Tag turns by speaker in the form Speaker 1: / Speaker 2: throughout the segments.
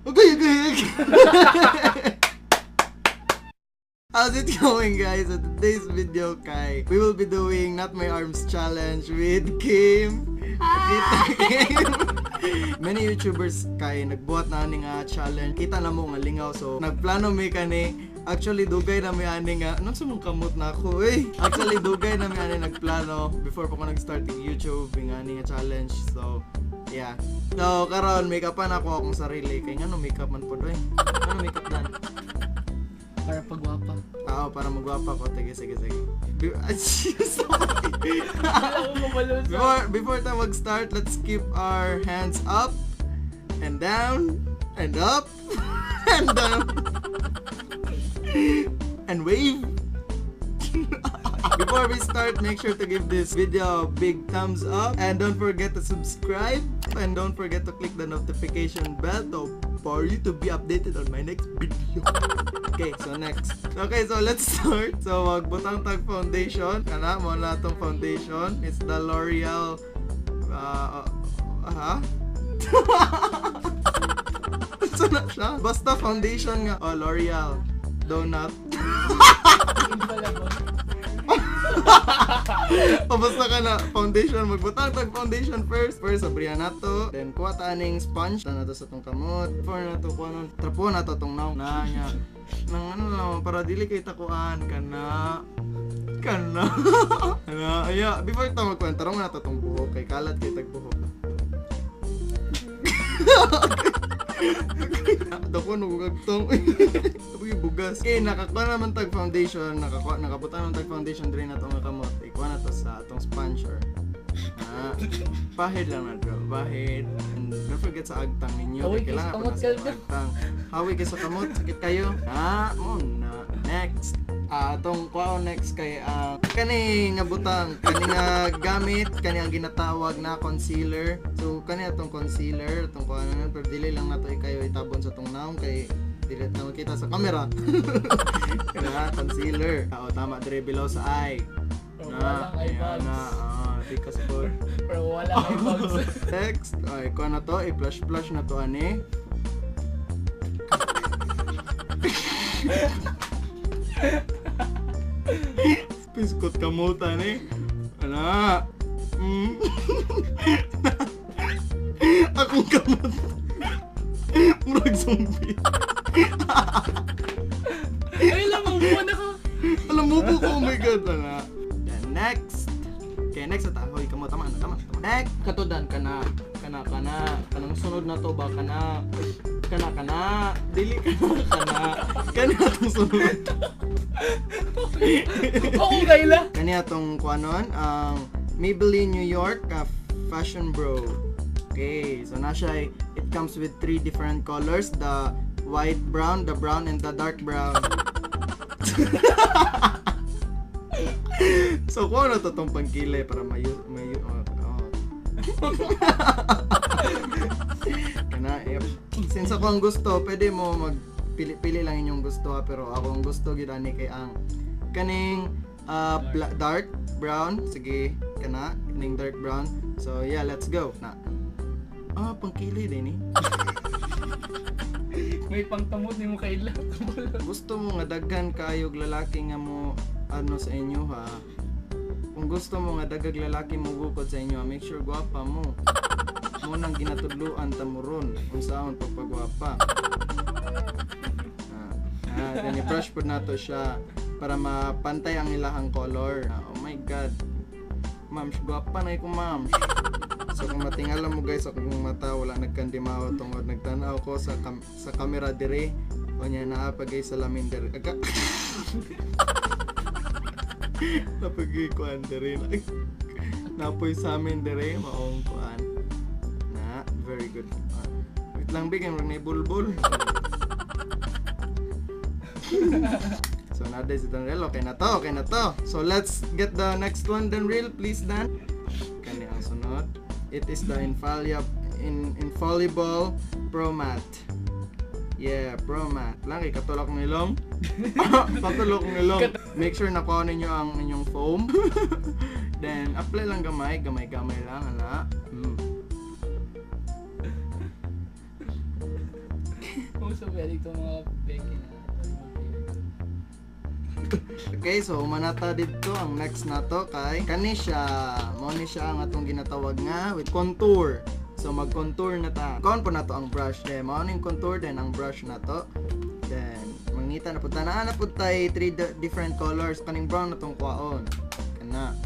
Speaker 1: Okay. How's it going, guys? So today's video kay we will be doing Not My Arms Challenge with Kim.
Speaker 2: Hi!
Speaker 1: Kim. Many YouTubers kay nagbuhat na ani nga challenge. Kita na mo nga lingaw, so nagplano mi kani. Actually, dugay na mi ani nga ano sa mong kamot na ako eh. Actually, dugay na mi ani nagplano before pa ko nag-start ng YouTube nga ani nga challenge. So yeah. So karon makeup na ako akong sarili kay ngano makeup man pod oy. Ngano makeup dan?
Speaker 3: Para pagwapa.
Speaker 1: Oo, para magwapa ko. Sige, sige, sige. Ay, sorry.
Speaker 3: Wala ko mabalo sa...
Speaker 1: Before tayo mag-start, let's keep our hands up and down and up and down and wave. Before we start, make sure to give this video a big thumbs up and don't forget to subscribe and don't forget to click the notification bell for you to be updated on my next video. Okay, so next. Okay, so let's start. So magbutang tag foundation. Kana mo na tong foundation. It's the L'Oreal ha? So na siya? Basta foundation nga. Oh, L'Oreal Donut.
Speaker 3: Infallible.
Speaker 1: O basta ka na foundation, magbutang tag foundation first. First abrihan nato, then kuha ta aning sponge, ta nato sa tong kamot. Before nato kuha nun, trapo na to tong naong na nya. Nang ano lang para dili kay takuan kana. Kana. Kana aya before ta magkuan, tarong na to tong buhok kay kalat kay tag buhok. Dako no gagtong. Uy, bugas. Okay, nakakuha naman tag foundation, nakakuha nakabutang naman tag foundation diri na tong kamot. Ikuha na to sa atong sponge or pahid lang na bro, pahid. And don't forget sa agtang ninyo.
Speaker 3: Hawi
Speaker 1: Kay
Speaker 3: kayo sa
Speaker 1: kailangan pa
Speaker 3: kamot,
Speaker 1: na sa
Speaker 3: Calvin.
Speaker 1: agtang. Hawi kayo sa kamot, sakit kayo. Mo na. Next. Atong kuha next kay ang kani nga butang, kani nga gamit, kani ang ginatawag na concealer. So kani atong concealer, atong kuha na pero dili lang nato ikayo itabon sa tong naong kay dili na makita sa camera. Kana concealer. Oo, tama dire below sa eye.
Speaker 3: Pero
Speaker 1: Na,
Speaker 3: walang eye
Speaker 1: ayan
Speaker 3: bags.
Speaker 1: na, because for
Speaker 3: Pero walang eye bags.
Speaker 1: Next, ay kuha na to, i-flush flush na to ani. Piskot kamutan eh. Ana. Akong kamot. Murag zombie.
Speaker 3: Ay, alam mo, buwan ako.
Speaker 1: Alam mo po ko, oh my God. Ana. Then next. Okay, next na ta. Hoy, kamo, tama na, tama, tama. Next, katudan ka na. Kana, kana. Kanang sunod na to ba? Kana. Kana, kana. Dili kana, kana. Kana tong sunod.
Speaker 3: Oo, kaila.
Speaker 1: Kani atong kuanon, ang Maybelline New York Fashion Bro. Okay, so na siya, it comes with three different colors, the white brown, the brown, and the dark brown. So kuha na to tong pangkilay para mayu mayu oh, oh. Kana eh, since ako ang gusto, pwede mo magpili-pili lang inyong gusto ha, pero ako ang gusto gyud ani kay ang kaning dark brown, sige kana kaning dark brown. So yeah, let's go. Na. Pangkilay din eh.
Speaker 3: May pangtamod ni mo kaila.
Speaker 1: Gusto mo nga daghan kayog lalaki nga mo ano sa inyo ha. Kung gusto mo nga daghang lalaki mo bukod sa inyo, make sure gwapa mo. Mo nang ginatudluan ta mo ron unsaon pagpagwapa. Then i-brush pod nato siya para mapantay ang ilahang color. Oh my God. Ma'am, gwapa na ko, ma'am. So kung matingala mo guys akong mata wala nagkandimao tungod nagtan-aw ko sa sa camera dire. O niya naa pa guys sa lamin dire. Aga. Napagay kuan dire. Napoy sa amin dire maong kuan. Na, very good. Wait lang big, murag na bulbul. So na si Danrel, okay na to, okay na to. So let's get the next one, Danrel, please Dan. Kani ang sunod. It is the Infallible Pro Matte. Yeah, Pro Matte. Lang kay katulak ng ilong. Katulak ng ilong. Make sure nakuha ninyo ang inyong foam. Then apply lang gamay, gamay-gamay lang ala.
Speaker 3: Uso ba dito mga beke na.
Speaker 1: Okay, so manata dito ang next nato kay kani siya. Mao ni siya ang atong ginatawag nga with contour. So mag-contour na ta. Kon po nato ang brush then mao ning contour then ang brush nato. Then mangita na pud ta naa na pud tay three different colors kaning brown na tong kuwaon. Kana.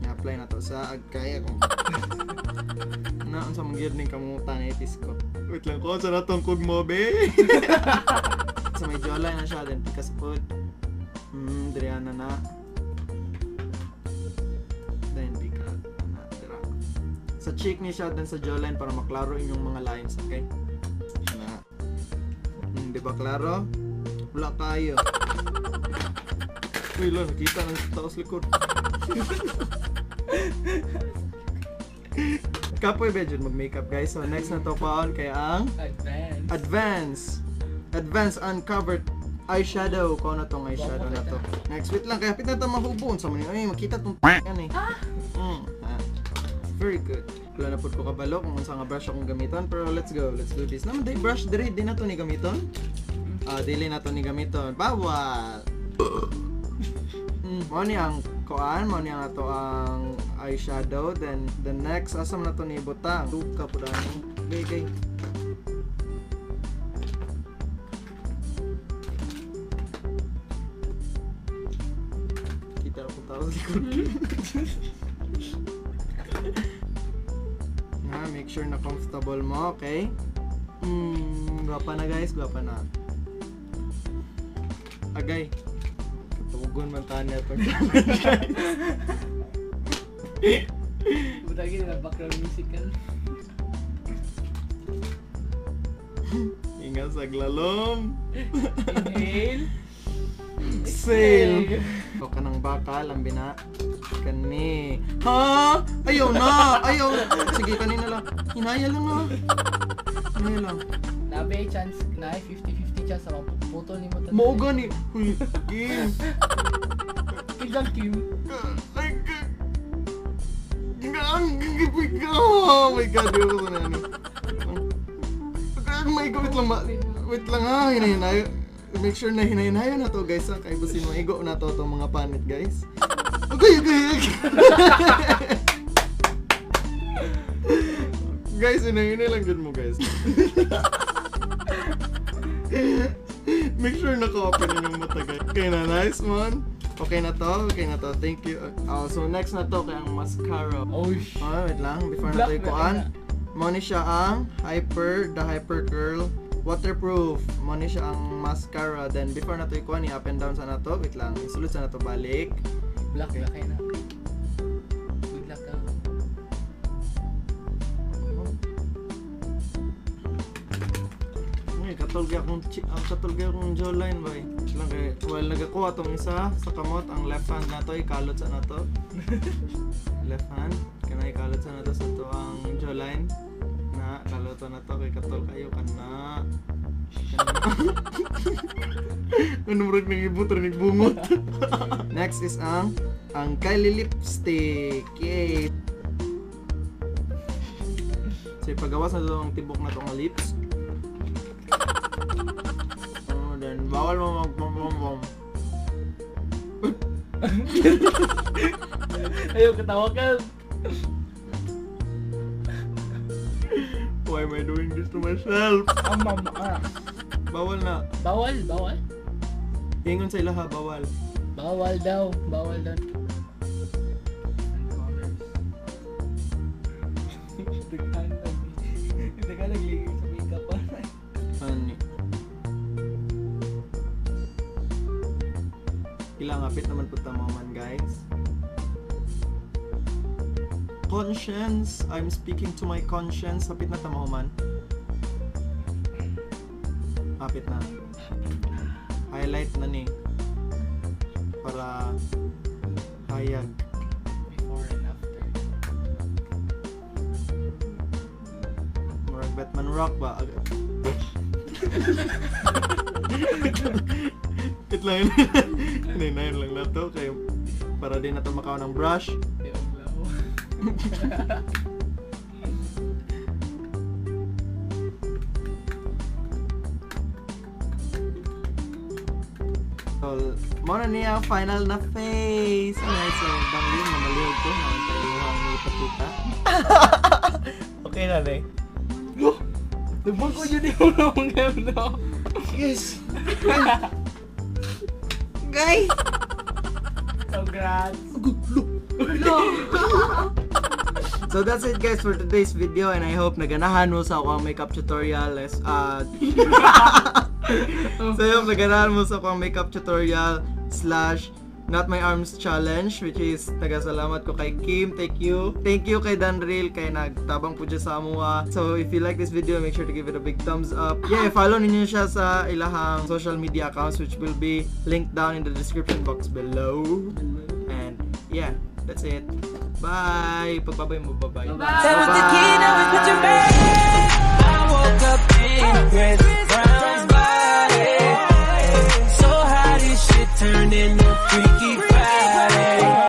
Speaker 1: I-apply na to sa agkay akong na unsa man gyud ning kamutan na itis ko. Wait lang ko sa natong kugmo be. Sa may jawline na siya then pikas pud. Diriana na. Then pika na dira. Sa cheek ni siya then sa jawline para maklaro inyong mga lines, okay? Na. Di ba klaro? Wala kayo. Uy, lo, nakita ng taos likod. Kapoy ba dyan mag-makeup, guys? So next na to paon kay ang
Speaker 3: Advance.
Speaker 1: Advance Uncovered eyeshadow. Kuha na tong eyeshadow na to. Next, wait lang. Kaya pita na mahubon sa mga. Ay, makita tong yan eh. Very good. Wala na po ko kabalo kung unsa nga brush akong gamiton. Pero let's go. Let's do this. Naman, day brush dire. Di na to ni gamiton. Dili na to ni gamiton. Bawal. Mao ni ang kuan, mao ni ang ato ang eyeshadow. Then, the next, asa man na to ni butang. Duka po dani. Okay, okay. Kita ako tao sa likod. Na, make sure na comfortable mo, okay? Gwapa na guys, gwapa na. Agay. Katugon man tayo niya itong camera, guys.
Speaker 3: Buta gini na background music kan.
Speaker 1: Ingat sa glalom.
Speaker 3: Inhale.
Speaker 1: Exhale. O ka ng baka, lambi na. Kani. Ha? Ayaw na! Ayaw! Sige, kanina lang. Hinaya lang ha. Hinaya lang.
Speaker 3: Nabe chance na 50-50 chance sa mapuputol ni mo.
Speaker 1: Mao gani. Huy, game.
Speaker 3: Ilang Kim.
Speaker 1: Oh my God, di ko na ano. My God, wait lang ma. Wait lang ha, hinahinay. Make sure na hinahinay na to guys ha. Kay basin mo igo na to itong mga panit guys. Okay, okay, okay. Guys, hinahinay lang din mo guys. Make sure naka-open yung mata guys. Okay na, nice one. Okay na to, okay na to. Thank you. So next na to kay ang mascara.
Speaker 3: Oh, shit.
Speaker 1: Oh, wait lang. Before na to ikuan. Mao ni siya ang Hyper, the Hyper Curl Waterproof. Mao ni siya ang mascara. Then before na to ikuan, i-up and down sa na to. Wait lang. Isulod sa na to balik.
Speaker 3: Black, black kayo na. Good luck ka.
Speaker 1: Ay, katulog akong jawline boy. Lang kay while nagakuha tong isa sa kamot, ang left hand na to ikalot sa na to. Left hand kana ikalot sa na to sa to ang jawline na kaloto na to kay katol kayo kana. Ano murag nang ibot ra bungot. Next is ang Kylie lipstick. Yay. So ipagawas na to ang tibok na to ang lips. Oh, then bawal mo mag bom bom bom.
Speaker 3: Ayaw, katawa ka.
Speaker 1: Why am I doing this to myself?
Speaker 3: Ang mama.
Speaker 1: Bawal na.
Speaker 3: Bawal, bawal.
Speaker 1: Ingon sa ilaha, bawal.
Speaker 3: Bawal daw, bawal daw. Daghan nagligid sa makeup pa.
Speaker 1: Ani. Ilang apit naman po tama man guys. Conscience, I'm speaking to my conscience. Hapit na tama man. Hapit na. Highlight na ni. Para hayag.
Speaker 3: Before and after.
Speaker 1: Murag Batman Rock ba? Wait lang. Hinaynayon lang na to. Kaya para din na to makaw ng brush. So, mao na niya ang final na face. Alright, so, dangli, mamalihog ko. Ang tayo ang ipakita. Okay na, eh.
Speaker 3: Nagbago yun yung mga no.
Speaker 1: Yes! Guys!
Speaker 3: Congrats.
Speaker 1: So that's it, guys, for today's video and I hope naganahan mo sa akong makeup tutorial. So I hope naganahan mo sa akong makeup tutorial/not my arms challenge, which is tagasalamat ko kay Kim. Thank you. Thank you kay Danril kay nagtabang po dyan sa amoa. So if you like this video, make sure to give it a big thumbs up. Yeah, follow ninyo siya sa ilahang social media accounts, which will be linked down in the description box below. And yeah, that's it. Bye! Pagbabay mo, bye-bye.
Speaker 3: Bye-bye.
Speaker 2: That was the key, now it's picture me. I woke up in Chris Brown's body. So how this shit turned into Freaky